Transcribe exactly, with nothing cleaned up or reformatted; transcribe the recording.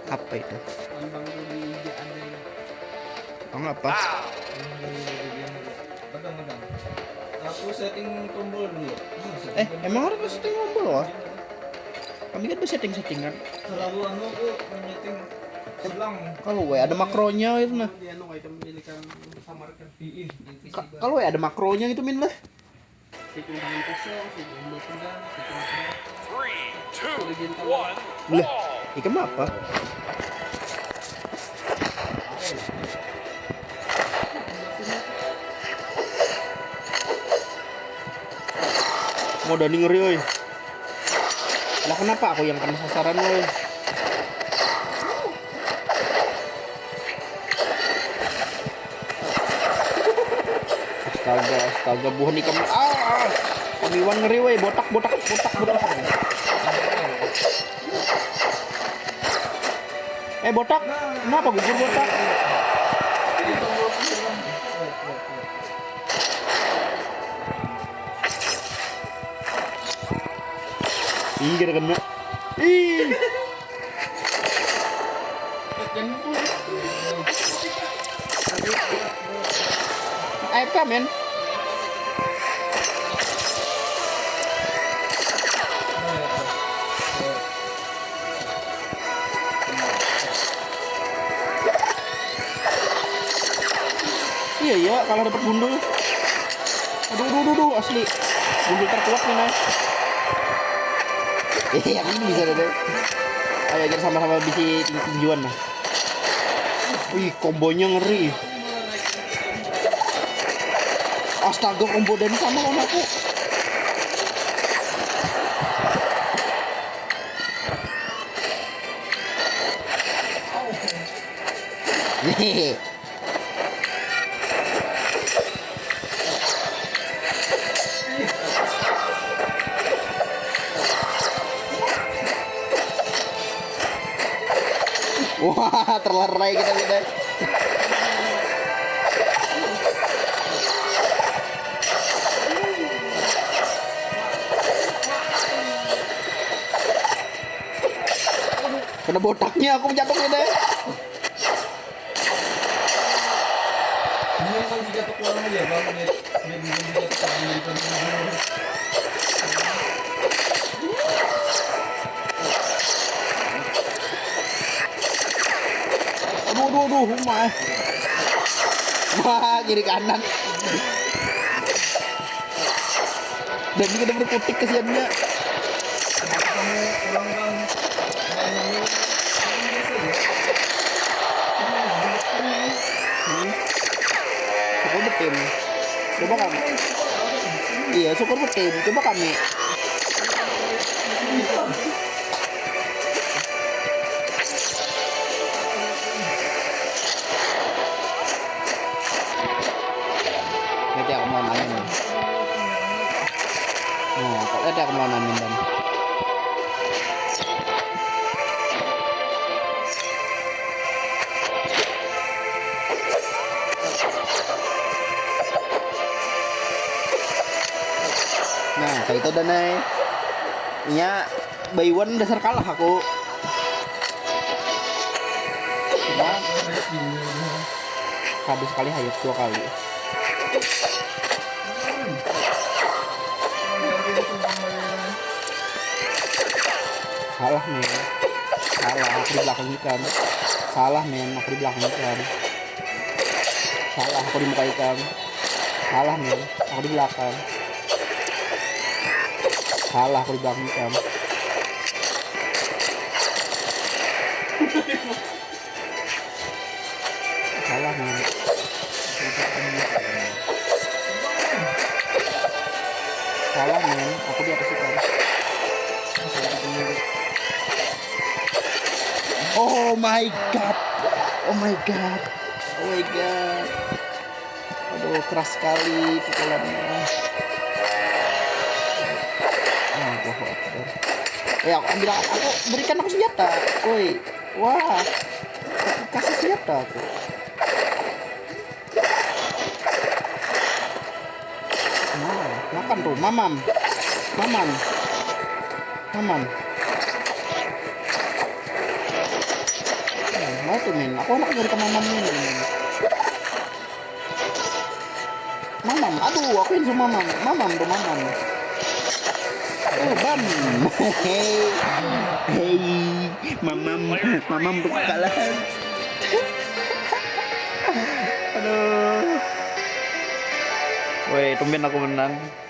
Apa itu? Tambang tuh di I G ada ya. Bang apa? Tambang dari bagian itu. Pegang, pegang. Aku setting tombol dulu. Ah, setting Eh, tombol. Emang harus setting tombol wah? Kami kan setting settingan. Terlalu anu aku menyeting silang. Kalau W ada makronya itu nah. Dia anu kayak menjadikan samarkan. Ih, Ka- Kalau W ada makronya itu min lah. Setting tangan kosong, setting tombol pegang, setting apa? Three, two, Horizontal. one. Lah, ikam apa? Mau dani ngeri oi. Lah kenapa aku yang kena sasaran oi? Astaga, astaga, buhan ikam. Ah, kami wan ngeri woi, botak, botak, botak, botak. Eh botak, kenapa gugur botak? Ih, kena kena. Ih. A F K men. Iya iya, kalah dapat gundul. Aduh, aduh, aduh, aduh, asli. Gundul terkuat nih, nah. Iya, kan bisa deh. Ayo kita sama-sama bisi ting- tinjuan nah. Wih, kombonya ngeri. Astaga, kombo dan sama lawan aku. Nih. Wah, terlerai kita kita. Kena botaknya aku jatuh kita. Ini yang lagi jatuh orang aja bang, biar biar bisa jatuh orang di depan dulu. Aduh, aduh, aduh, umah. Wah, kiri kanan. Dan ini kita berkutik kesiannya. Kamu orang bang, bang ini orang biasa ya. Hmm. Syukur betim. Coba kami. Iya, syukur betim. Coba kami. Nanti aku mau nanya nih. Nah, kok ada aku mau nanya dan. Nah, kayak itu dah nai. Nya Bayuan dasar kalah aku. Cuma habis kali hayat dua kali. Salah men. Salah aku di belakang ikan. Salah men, aku di belakang ikan. Salah aku di muka ikan. Salah men, aku di belakang. Salah aku di belakang ikan. Salah men. Salah men, aku di atas ikan. Oh my god. Oh my god. Oh my god. Aduh, keras sekali pukulannya. Allahu Akbar. Ya, aku ambil aku berikan aku senjata. Woi. Wah. Kasih senjata aku. Nah, makan tuh, mamam. Mamam. Mamam. Min, aku anak dari ke mamam ini, Min. Mamam, aduh, aku yang suruh mamam. Mamam tuh, mamam. Oh, bam. Hei. Hei, mamam, mamam tuh kekalahan. Aduh. Woi, tumben aku menang.